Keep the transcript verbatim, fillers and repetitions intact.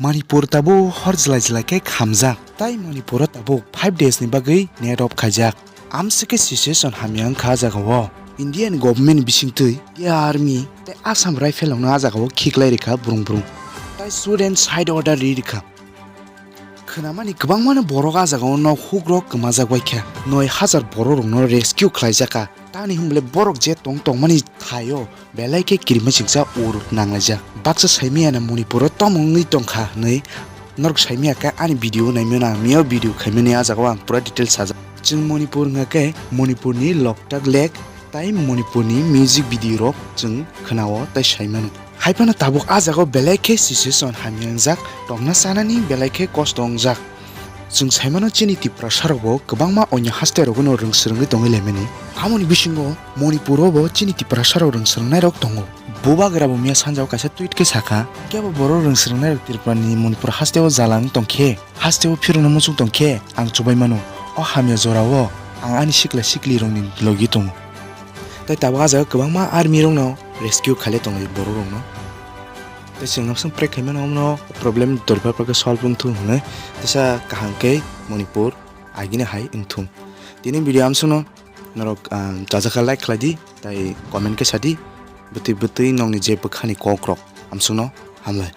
Manipur tabuk hor jlai jlai khe khamjak, tai Manipuro tabuk five days ni bagwi net off khaijak. Amswk khe situation hamya wngkha ah jagao. Indian government bisingtwi India Army tei Assam Rifle rokno ah jagao khiklai rikha brung brung. Tai student side order ri rikha. Khwnamani kwbangmano borok ah jagao nok hukrok kwmajak bai kha. Noi hajar borok rokno rescue khlaijak kha. Tamni hwnle borok je tong tongmani thaio belai khe kirima chingsa ur nanglaijak. Baksa saimiyana Manipuro tamo wngwi tongkha hwnwi norok saimiya khe ani video naimano ang miyo video khaimani ah jagao ang pura detail sajak. Chwng Manipur wngkha khe Manipurni Loktak Lake tai Manipurni music video rok chwng khwnao tai saimano. Haiphano tabuk ah jagao belai khe situation hamya wngjak, tongna chanani belai khe kosto wngjak. Chwng saimano chini Tiprasarokbo kwbangma onyo haste rogono rwng swrwngwi tongwi laimani. Amoni bisingo Manipuro bo chini Tiprasarok rwng swrwngnairok tongo. Bubagra bo miya sanjao kaisa tweet khe sakha, kebo borok rwng swrwngnairok Tripurani Manipur hasteo jala wng tongkhe, hasteo phirokno muchung tongkhe ang chubai mano. O hamya jorao ang ani sikla siklirokni logi tongo. Tai tabuk ah jagao kwbangma army rokno rescue khailai tonglai borok rokno. Tai chwng abswng pray khaimano omono problem dorbar pore solve wngthung hwnwi teisa kaham khe Manipur agini hai wngthung. Tini video amswkno norok, ah, chajakha like khlai di tai comment khe sa di. Bwtwi bwtwi nokni je bwkhani kok rok amswkno hamlai.